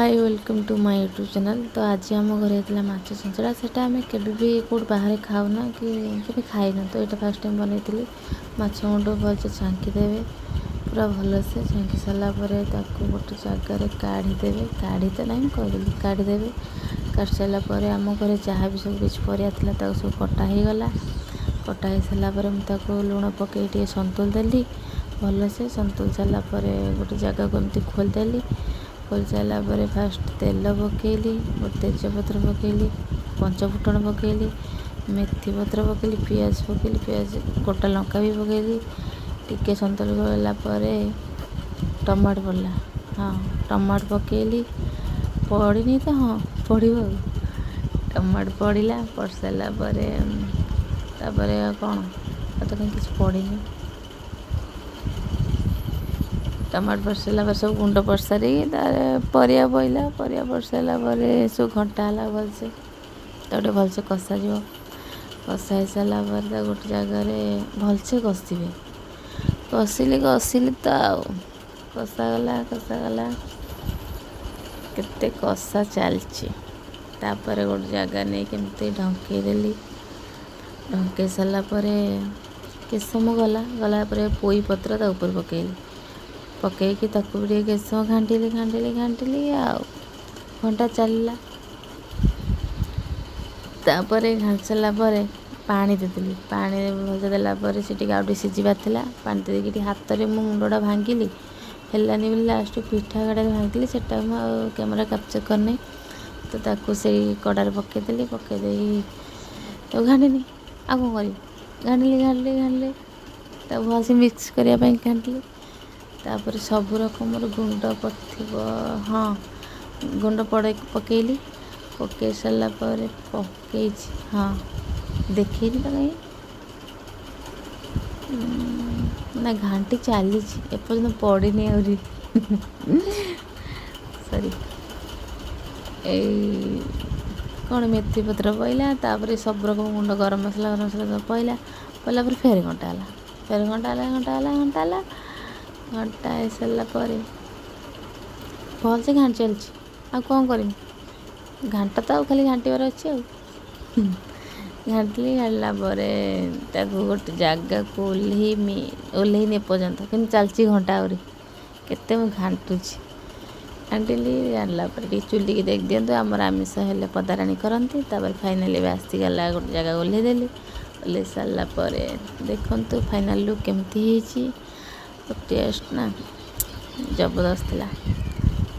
Hi, welcome to my YouTube channel. ତ ଆଜି ଆମ ଘରେ ହେଇଥିଲା ମାଛ ଛିଞ୍ଚଡ଼ା। ସେଇଟା ଆମେ କେବେ ବି କେଉଁଠି ବାହାରେ ଖାଉନା କି କେବେ ଖାଇନୁ। ତ ଏଇଟା ଫାର୍ଷ୍ଟ ଟାଇମ୍ ବନେଇଥିଲି। ମାଛ ମୁଣ୍ଡ ଭଲସେ ଛାଙ୍କିଦେବେ, ପୁରା ଭଲସେ ଛାଙ୍କି ସାରିଲା ପରେ ତାକୁ ଗୋଟେ ଜାଗାରେ କାଢ଼ିଦେବେ। କାଢ଼ି ତ ନାହିଁ, ମୁଁ କହିଦେଲି କାଢ଼ିଦେବେ। କାଢ଼ି ସାରିଲା ପରେ ଆମ ଘରେ ଯାହା ବି ସବୁ କିଛି ପରିବା ଥିଲା, ତାକୁ ସବୁ କଟା ହେଇଗଲା। କଟା ହେଇସାରିଲା ପରେ ମୁଁ ତାକୁ ଲୁଣ ପକାଇ ଟିକେ ସନ୍ତୁଳି ଦେଲି ଭଲସେ। ସନ୍ତୁଳି ସାରିଲା ପରେ ଗୋଟେ ଜାଗାକୁ ଏମିତି ଖୋଲିଦେଲି। ଖୋଲି ସାରିଲା ପରେ ଫାଷ୍ଟ ତେଲ ପକାଇଲି, ଗୋଟେ ତେଜପତ୍ର ପକାଇଲି, ପଞ୍ଚ ଫୁଟଣ ପକାଇଲି, ମେଥି ପତ୍ର ପକାଇଲି, ପିଆଜ ପକାଇଲି, ପିଆଜ ଗୋଟା ଲଙ୍କା ବି ପକାଇଲି। ଟିକେ ସନ୍ତୁଳି ଗଲା ପରେ ଟମାଟୋ ପଡ଼ିଲା। ହଁ, ଟମାଟୋ ପକାଇଲି। ପଡ଼ିନି ତ, ହଁ, ପଡ଼ିବ। ଆଉ ଟମାଟୋ ପଡ଼ିଲା। ପଡ଼ି ସାରିଲା ପରେ ତାପରେ ଆଉ କ'ଣ? ଆଉ ତ କାହିଁ କିଛି ପଡ଼ିନି। ଟମାଟୋ ପଡ଼ି ସାରିଲା ପରେ ସବୁ ଗୁଣ୍ଡ ପଡ଼ି ସାରିକି ତାରେ ପରିବା ପଡ଼ିଲା। ପରିବା ପଡ଼ି ସାରିଲା ପରେ ସବୁ ଘଣ୍ଟା ହେଲା ଭଲସେ। ତାକୁ ଟିକେ ଭଲସେ କଷାଯିବ। କଷା ହେଇସାରିଲା ପରେ ତାକୁ ଗୋଟେ ଜାଗାରେ ଭଲସେ କଷିବେ। କଷିଲି, କଷିଲି ତ ଆଉ କଷାଗଲା, କଷାଗଲା, କେତେ କଷା ଚାଲିଛି। ତାପରେ ଗୋଟେ ଜାଗା ନେଇକି ଏମିତି ଢଙ୍କେଇ ଦେଲି। ଢଙ୍କେଇ ସାରିଲା ପରେ କେତେ ସମୟ ଗଲା। ଗଲା ପରେ ପୋଇ ପତ୍ର ତା ଉପରେ ପକାଇଲି। ପକାଇକି ତାକୁ ବି ଟିକେ କେତେ ସମୟ ଘାଣ୍ଟିଲି, ଘାଣ୍ଟିଲି, ଘାଣ୍ଟିଲି ଆଉ ଘଣ୍ଟା ଚାଲିଲା। ତାପରେ ଘାଣ୍ଟି ସାରିଲା ପରେ ପାଣି ଦେଇଦେଲି। ପାଣି ଭଲସେ ଦେଲା ପରେ ସେ ଟିକେ ଆଉ ଟିକେ ସିଝିବାର ଥିଲା। ପାଣି ଦେଇକି ଟିକେ ହାତରେ ମୁଁ ମୁଣ୍ଡଟା ଭାଙ୍ଗିଲି, ହେଲାନି ବୋଲି ଲାଷ୍ଟ ପିଠା କଡ଼ାରେ ଭାଙ୍ଗିଲି। ସେଟା ମୁଁ ଆଉ କ୍ୟାମେରା କ୍ୟାପଚର୍ କରିନି। ତ ତାକୁ ସେଇ କଡ଼ାରେ ପକାଇଦେଲି। ପକାଇ ଦେଇକି ତାକୁ ଘାଣ୍ଟିଲି। ଆଉ କ'ଣ କରିବି? ଘାଣ୍ଟିଲି, ଘାଣ୍ଟିଲି, ଘାଣ୍ଟିଲି, ତାକୁ ଭଲସେ ମିକ୍ସ କରିବା ପାଇଁ ଘାଣ୍ଟିଲି। ତାପରେ ସବୁ ରକମର ଗୁଣ୍ଡ ପଡ଼ିଥିବ। ହଁ, ଗୁଣ୍ଡ ପଡ଼େ, ପକାଇଲି। ପକାଇ ସାରିଲା ପରେ ପକାଇଛି, ହଁ, ଦେଖେଇନି ତ କାହିଁ ନା। ଘାଣ୍ଟି ଚାଲିଛି, ଏପର୍ଯ୍ୟନ୍ତ ପଡ଼ିନି ଆହୁରି। ସରି, ଏଇ କ'ଣ ମେଥି ପତ୍ର ପଡ଼ିଲା। ତାପରେ ସବୁ ରକମ ଗୁଣ୍ଡ, ଗରମ ମସଲା, ଗରମ ମସଲା ସବୁ ପଡ଼ିଲା। ପଡ଼ିଲା ପରେ ଫେରେ ଘଣ୍ଟା ହେଲା, ଫେରେ ଘଣ୍ଟା ହେଲା, ଘଣ୍ଟା ହେଲା, ଘଣ୍ଟା ହେଲା। ଘଣ୍ଟା ହେଇସାରିଲା ପରେ ଭଲସେ ଘାଣ୍ଟି ଚାଲିଛି। ଆଉ କ'ଣ କରିବି? ଘାଣ୍ଟ ତ ଆଉ ଖାଲି ଘାଣ୍ଟିବାର ଅଛି। ଆଉ ଘାଣ୍ଟିଲି। ଘାଣ୍ଟିଲା ପରେ ତାକୁ ଗୋଟେ ଜାଗାକୁ ଓହ୍ଲେଇମି, ଓହ୍ଲେଇନି ଏପର୍ଯ୍ୟନ୍ତ, କିନ୍ତୁ ଚାଲିଛି ଘଣ୍ଟା। ଆହୁରି କେତେ ମୁଁ ଘାଣ୍ଟୁଛି। ଘାଣ୍ଟିଲି। ଘାଣ୍ଟିଲା ପରେ ଟିକେ ଚୁଲିକି ଦେଖି ଦିଅନ୍ତୁ। ଆମର ଆମିଷ ହେଲେ ପଦାରାଣୀ କରନ୍ତି। ତାପରେ ଫାଇନାଲି ଏବେ ଆସିଗଲା, ଗୋଟେ ଜାଗାକୁ ଓହ୍ଲେଇ ଦେଲି। ଓହ୍ଲେଇ ସାରିଲା ପରେ ଦେଖନ୍ତୁ ଫାଇନାଲ୍ ଲୁକ୍ କେମିତି ହେଇଛି। ଟେଷ୍ଟ ନା ଜବରଦସ୍ତ ଥିଲା।